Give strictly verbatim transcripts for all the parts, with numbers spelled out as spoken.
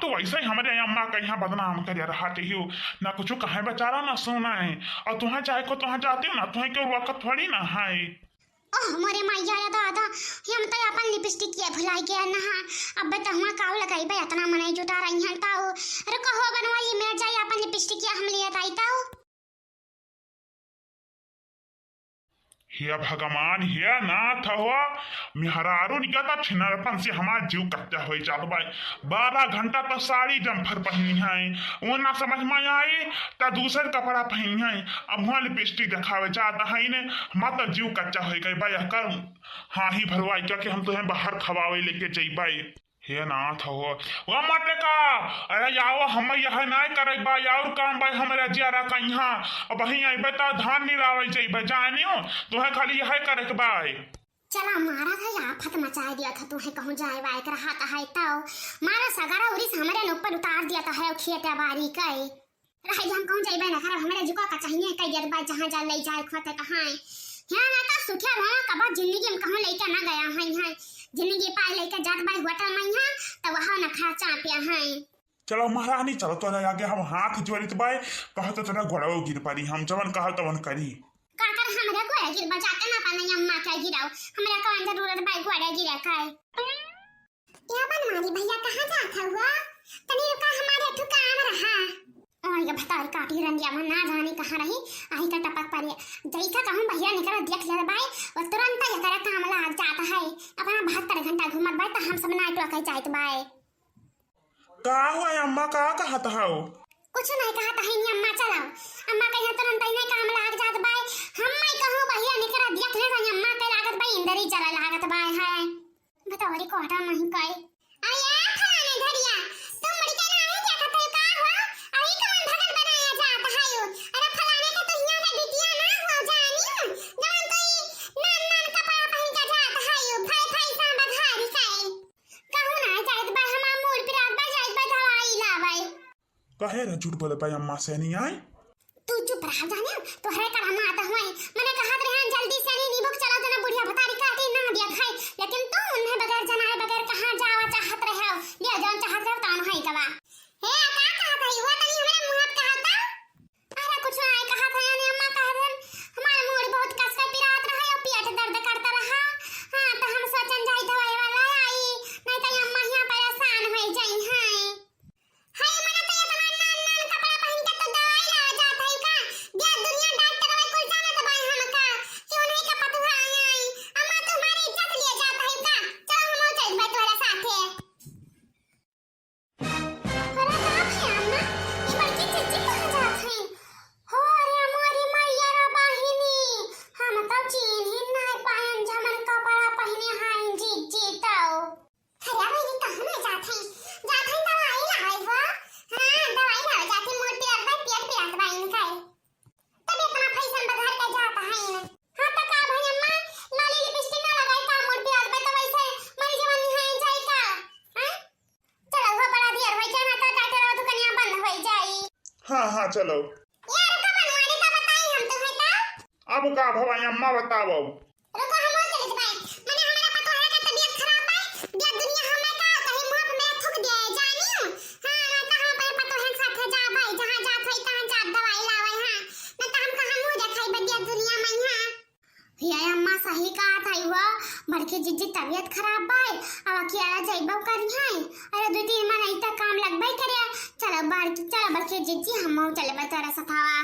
तो वैसे ही हमरे अम्मा का यहाँ बदनाम करे रहते हो, ना कुछ कहे बेचारा ना सुनाए। और तुहें चाहे को तुहें जाते हो ना, तुहें क्यों वक्त थोड़ी ना है। ओह मोरे मैया रे दादा, हम तो अपन लिपस्टिक ये भुलाई गया ना। अब तो हुआ काऊ लगाई बे, इतना मनई जुटा रही हैं ताऊ। रुको हो बनवारी, मैं जाई अपन लिपस्टिक ये हम लिए ताई ताऊ। हे भगवान, हे नाथ हो, मेहरारू निकलता छिनरपन से हमार जीव कच्चा होई जात बाय। बारह घंटा तो साड़ी जम्फर पहिनी है, वो ना समझ में आई, त दूसर कपड़ा पहिनी है। अब हुआ लिपस्टिक देखावे जात है ने, हमार तो जीव कच्चा होई गई बाय। कर हाँ ही भरवाई क्या कि हम तुहें बाहर खवावे लेके जइबाई। हे नाथ हो, ओ मटका, अरे आओ, हम यह नाय करे बा, और काम बा हमरा जियारा का यहाँ। अब वहीं अइबे त धान निरावे जइबे, जानियो, तुहें खाली यह करे के बा। चला मारा था, आफत मचाए दिया था, तुहें कहूँ जाए वाए के रहा था है तो। मारा सगारा उरिस हमरे न ऊपर उतार दिया था है, खेत बारी के। रह जा, हम कहूँ जइबे ना करब, हमरे जुका का चाहिए, कह दिया बा, जहाँ जा ले जाए खोते कहाँ है। यहाँ ना का सुखिया रोआ कबा जिंदगी में कहूँ लेके ना गया है, यहाँ जिंदगी पाए लेके जात बाई होटल में यहाँ, तो वहाँ ना खर्चा पे है। चलो महारानी, चलो, तोरे आगे हम हाथ जोड़ित बाई, कहो तो तोरा गोड़वा गिर पड़ी, हम जवन कहो तवन करी। का कर हमरे गोड़े गिर बा, जाके ना पाना अम्मा के गिराओ, हमरे कौन जरूरत बाई गोड़े गिरे का है? ए बनवारी भैया, कहाँ जात हउआ? तनी रुका, हमारे ठु काम रहा। और ये भतारी काटी रंडिया में ना जाने कहाँ रही, आई का टपक पड़े। जैसा कहूँ भैया निकल देख ले बाई, वो तुरंत ये करे काम लाग जात है। अपना बहत्तर घंटा घूमत बाई, तो हम सब ना टोके जाइत बाई। का हुआ अम्मा, का कहत हौ? कुछ नहीं कहत है नी अम्मा, चलाओ। अम्मा कहिया तुरंत ही नहीं काम लाग जात बाई। हम मैं कहूँ भैया निकल देख ले, अम्मा के लागत बाई, इंदरी जरा लागत बाई है। बताओ रे, कोहटा नहीं कई। अरे ए फलाने घरिया, तुम मुड़ के ना आई क्या कहते हो, का हो? अरे कौन भगत बनाया जात है यो? अरे फलाने के तो हिया के बिटिया ना हो जानी, जवन तो ई नान नान कपड़ा पहन के जात है यो, भाई भाई सा बघारी का है। कहूँ ना जाइत बा, हमार मूड़ पिरात बा, जाइत बा दवाई लावे। काहे रे झूठ बोले बा अम्मा से नहीं आई? तू चुप रहा जाने, तोहरे करम आता हुए। मने कहत रहे जल्दी से नहीं नींबू के चला देना बुढ़िया भतारी काटी ना दिया खाई, लेकिन तू उन्हें बगैर जनाए बगैर कहाँ जावा चाहत रहे हो? दिया जौन चाहत रहे तौन है कबा। हे का कहत है वो तनी हमरे मुँह पे कहत है? अरे कुछ ना है कहत है ने अम्मा कहत है हमारे मूड़ बहुत कस के पिरात रहे और पेट दर्द करता रहा। हाँ तो हम सोचन जाई दवाई वाला आई, नहीं तो अम्मा यहाँ परेशान हो जाई हैं। हाय, मने तो इतना नान नान कपड़ा पहन के तो दवाई लावे जात है का? देख दुनिया डॉक्टर में कुल जानत बाई हमका। क्यों नहीं का पतुहा आई आई? अम्मा तुम्हारी इज्जत लिए जात है का? चलो हम चल भाई तोहरा साथे। अरे बाप रे अम्मा, ये बड़की जिज्जी कहाँ जात है? हो रे मोरी मैया रे बहिनी, हम तो चीन ही नहीं पायन जमन कपड़ा पहने हैं जिज्जी तो। अरे बहिनी, कहाँ ना जात है? जात है दवाई लावे वो। हाँ, दवाई लावे जात है, मूड़ पिरात बा, पेट पिरात बा इनका है। तब इतना फैशन बदल के जात है इन। हाँ, तो का भई अम्मा, लाली लिपस्टिक ना लगाई का, मूड़ पिरात बा, तो वैसे मरी जवानी है, जाई का? हाँ? चलो, वो बड़ा देर हो गया ना, तो डॉक्टर और दुकानिया बंद हो जाई। हाँ, हाँ, चलो। यार, का बनवारी का बताई हम तुम्हें का? अब का भवाई अम्मा बताओ। रुको, हम और चलित बाई। मने हमारा पतोहरा का तबीयत खराब है, दिया दुनिया हमें का कहीं मुंह पे मेरा थूक दिया है, जानी? हाँ, ना तो हम अपने पतोहन साथे जा बाई, जहाँ जात होई तहाँ जात दवाई लावे, हाँ। ना तो हम कहाँ मुंह देखाई बदिया दुनिया में, हाँ। ये अम्मा सही कहत है वो, बड़की जिज्जी तबीयत खराब बाई, अब अकेला जइबो करी है। अरे दो तीन मनई तक काम लगबे करे। चलो बड़की, चलो बड़की जिज्जी, हम चलबे तोरा सथावा।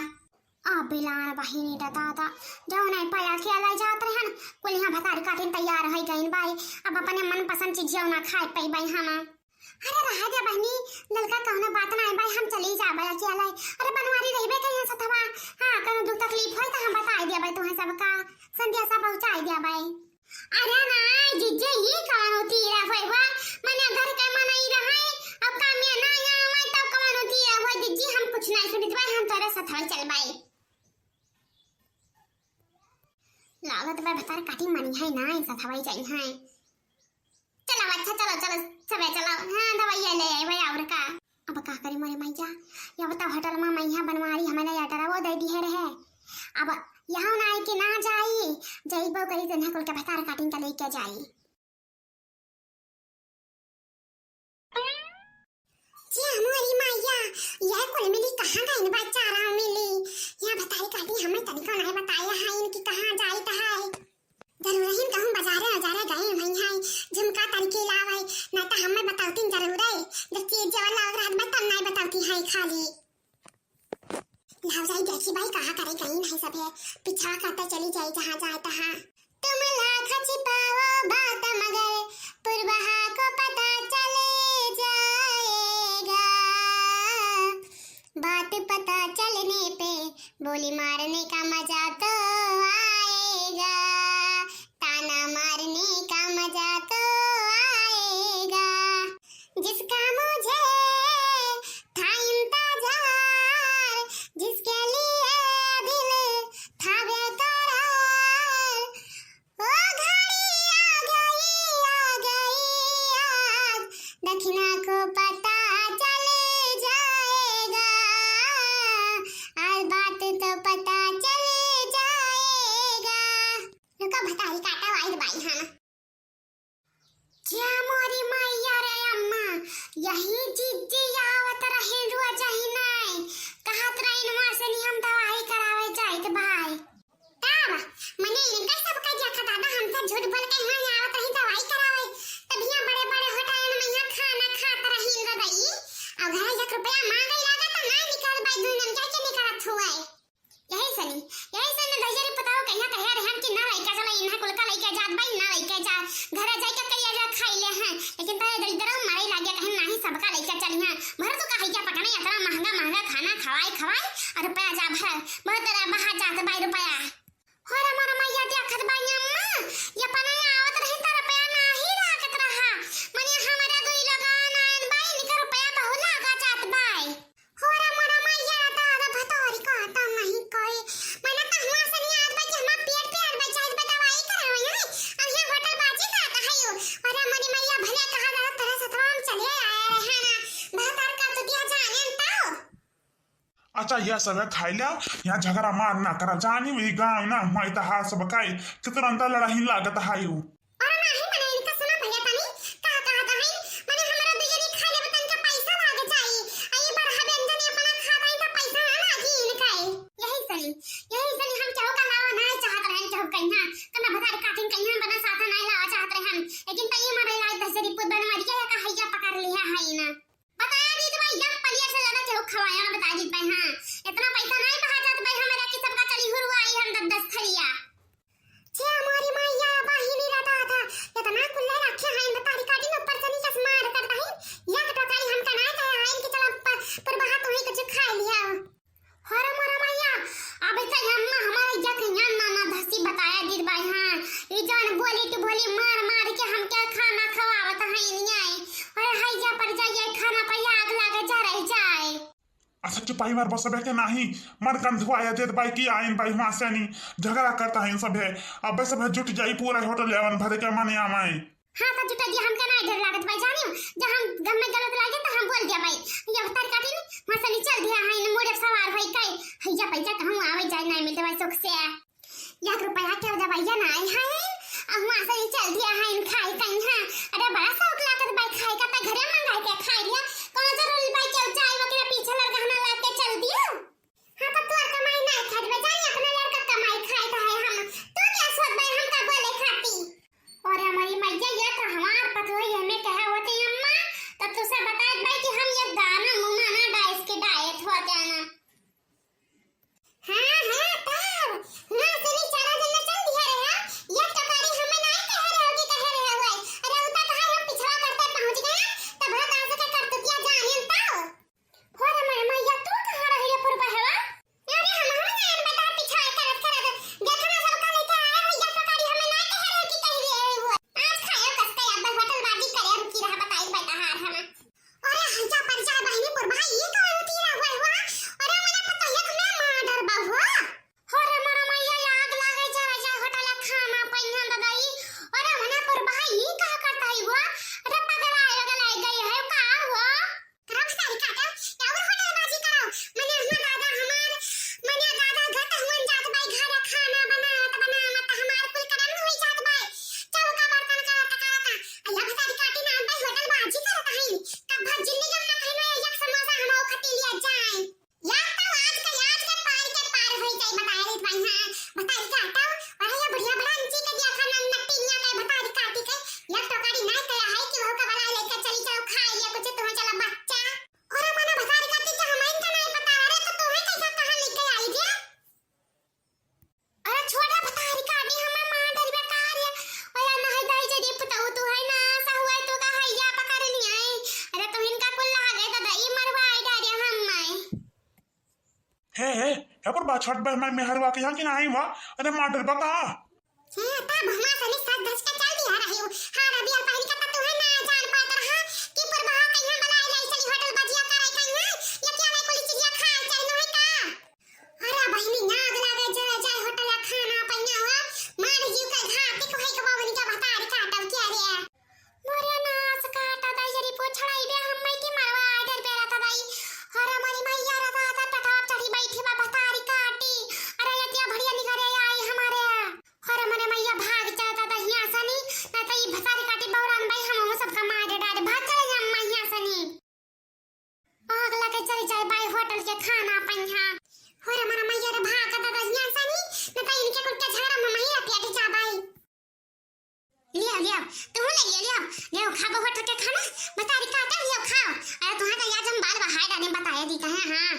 आ बिलान बहिनी रे दादा, जौन है पाया के अलाई जात रहन, कुल यहाँ भतारी काटिन तैयार होइ गइन बाई। अब अपने मनपसंद चीज जौन ना खाए पइबे हम। अरे रहे दे बहिनी, ललका कौनो बात ना है बाई, हम चली जाबे के अलाई। अरे बनवारी रहबे के यहाँ सथवा, हाँ कौनो दुख तकलीफ होई तो हम बताई देबे तुहें सबका, संदेशा पहुँचाई देबे। अरे ना, जिज्जे, ये कौन होती रहा होय बा? मने घर के मनई रहे, अब काम में ना आवे, तब कौन होती रहा होय? जिज्जी, हम कुछ नहीं सुनित बाई, हम तोरे सथवा चल बाई। लागत बा भतार काटी मनी है ना, ऐसा सथवा जाई है। चलो, अच्छा, चलो, चलो, सबे चलो। हाँ, दवाइया ले आए भाई, और का? अब का करी मोरे मैया, या बताओ, होटल में मैया बनवारी हमारे या डरावो दे दी है रहे। अब यहाँ ना आए कि ना जाई, जइबो करी तो ना कुल के भतार काटिन के लेके जाई। कहाँ गइन बा चारा मिली? यहाँ बताई काटी, हमें तनिको नाहीं बताया है इनकी कहाँ जाइत है। जरूर ही कहूँ बाजारे बाजारे गए हुई हैं, झुमका तनिके लावे, नाहीं तो हमें बतावती जरूर है। जब चीज जेवर लावत रहत बा तब नाहीं बतावती है खाली। लाव जाई देखी बाई कहाँ करे गई नहीं सभे, पीछा करते चली जाई जहाँ जाए तहाँ। तुम लाख छिपाओ बात मगर पुरबहा को पता चले जाएगा। बात पता चलने पे बोली मारने का मजा तो आएगा, ताना मारने का मजा तो आएगा। जिसका मुझे था इंतजार, जिसके लिए दिल था बेकरार, वो घड़ी आ गई, आ गई आज, दखिना को पता चल जाएगा, आज बात तो पता चल जाएगा। रुको, भतारी काटा वाइद बाई, हाँ ना। जा मोरी मैया रे अम्मा, यही जिज्जी आवत रहे रोज ही नाई, कहत रहिन वहाँ से नहीं हम दवाई करावे जाइत बाई। तब मने इनका सबका देखा दादा हमसे झूठ बोल के यहाँ आवत रही दवाई करावे, तब यहाँ बड़े बड़े होटलन में यहाँ खाना खात रही रही, और घर एक रुपया मांगे लगा तो ना निकाल बाई, दुनिया में जाके निकालत हुआ है। यही सनी, यही सनी दहिजरी पताओ कहिया कहे रहन कि ना लइका चला, इन्हा कुल का लइका जात बाई, ना लइका जा, घरे जाइके कहिया जा खाई ले हैं, लेकिन तहे दरिद्र मारे लागे कहीं नाही सबका लइका चली हैं। भर तो कहे क्या पकड़े इतना महंगा महंगा खाना खवाई खवाई और रुपया जा भर, बहुत तेरा बहा जात बाई रुपया। हो रे मोर मैया देखत बाई अम्मा, ये पना आवत रही त रुपया नाही लागत रहा, मने हमारे दुई लगान आयन बाई, इनका रुपया बहुत लागा जात बाई। हो रे मोरा मैया, दादा भतोरी का तो नहीं कोई। मने तो हुआ से नहीं आत बा कि हमार पेट पे आत बा, जाइत बा दवाई करावे, हैं? और यहाँ होटल बाजी का तो है यू। अरे मोरी मैया, भले कहा दादा तेरे सतवा हम चले आए रहे हैं ना। भतार का तो दिया जाने तो। अच्छा, यह सब है खाई ला, यहाँ झगड़ा मार ना करा। जानी वही गाँव ना, हमारे तो हाथ सब काई, कितना अंतर लड़ाई लागत है यू। अरे नाही, मने इनका सुना भैया तनी, का कहत हई? मने हमरा बिजली खाए लेबे तनका पैसा लागे चाही। आ ई बरहा व्यंजन अपना खात हई त पैसा ना लागी इनका। यही सनी, यही सनी हम केहू का लावा ना चाहत रहन, केहू कहिया, कना भतार काटिन कहिया बना साथ ना लावा चाहत रहन। लेकिन तई मरे लाई दस रिपु बनवारी के का हैया पकड़ लिया है ना। बताया दीत भाई, एक पलिया से ज्यादा केहू खवाया ना, बताया दीत भाई। हाँ, इतना पैसा नहीं बहा जात भाई हमारा कि सबका चली हुरवाई हम दस दस थरिया। छे मोरी मैया, बहिनी रे दादा, इतना कुल्ले रखे हैं, बतारी काटी न ऊपर से नीचे से मार कर दही। एक टोकरी हमका ना कहे हैं कि चला प-, पर बहा तू ही कुछ खा लिया। हरे मोरा मैया, अब से अम्मा हमारे जक यहाँ ना ना धसी बताया दीत भाई। हाँ, ई जौन बोली टू बोली मार मार के हमके खाना खवावत हैं इन्हें। अरे हैया पर जाइए, खाना पे आग लागे जा रह जाए। अच्छा चुपाई मार बस बे के नाही, मन कंधुआ या देत बाई की आइन बाई हुआ से नहीं, झगड़ा करता है इन सब है। अब सब है जुट जाई पूरा होटल लेवन भर के मने आमाई। हाँ तो जुटा दिया, हमके ना डर लागत बाई, जानियो जब हम गम में गलत लागे तो हम बोल दिया बाई, ये उतार काटी नहीं, वहाँ से नहीं चल दिया है इन मुड़े सवार भाई काई, हैया पैसा कहूँ आवे जाए ना मिलते भाई सुख से। एक रुपया के दवाइया ना आई है, अहुआ से ही चल दिया है इन खाई कहीं है। अरे बड़ा शौक लागत बाई खाई का, त घरे मंगा के खाई लिया। कौन जरूरी बाई के जाए वगैरह पीछे लड़का हमें लाग के चल दियो। हाँ तो तोर कमाई ना खाई बे, जाई अपना लड़का कमाई खाई का है हम। तू क्या सोच बाई हम का बोले खाती? अरे हमारी मैया, ये तो हमार पतोही हमें कहे होती अम्मा, तो तुझसे बताए हे, हे, हे पर बा, छठ बा हमार मेहरवा के यहाँ कि नाही बा? अरे मार डरबा का? हे, तब हमार सनी साथ धस के चल दिया रही हूँ। हाँ, रबिया पहिरी का तू है ना जान पात रहा कि पुरबहा कहीं बलाई लाई चली होटल बजिया करे कहीं, ये क्या नहीं कुल चीजिया खाए चाहे नहीं का? अरे बहिनी, आग लागे जरे जाए होटल या खाना पइहा हो, मार जीव के घाटी को है के बाबन का भतारी काटल क्या रे? मोरे नास काटा दाई जरी पोछड़ाई बे हम मैं की मरवा आर्डर पे रहता दाई। अरे मोरी मैया रे दादा टटाप चढ़ी बैठी बा भतारी काटी। अरे ये क्या बढ़िया निकरे आई हमारे। अरे मोरे मैया भाग चलता दाई यहाँ सनी, ना तो ये भतारी काटी बौरान भाई हम सबका मारे डाले भाग चले हम यहाँ सनी। आग लगे चली जाए बाई होटल के खाना पइहा। हो रे मना मैया रे भाग दादा हियां सनी, न त इनके कुल के झगड़ा में मही रतिया टी जा बाई। लिया, लिया, तू ले लिया, लिया, लिया, खाबो होटल के खाना, बतारी काटा लिया खाओ। अरे तुहां का याद हम बाल बहाए डाले बताए दी कहे, हाँ।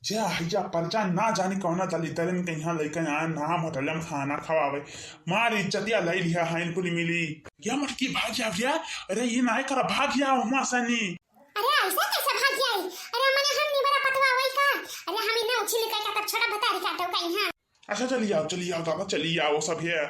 जा, जा, पर जा, ना जानी कौना दलितरन के यहाँ लइका यहाँ नाम होटल में खाना खवावे। मार इज्जतिया लई लिया है इनको मिली। या मटकी भाग जा भैया, अरे ये ना करा, भाग जा हुआ सनी। अरे ऐसे कैसे भाग जाई? अरे मने हम नहीं बड़ा पतवा वही का। अरे हम इन्हें उछिल के का तब छोड़ा बतारी काटो का यहाँ। अच्छा चली आओ, चली आओ दादा, चली आओ सब है।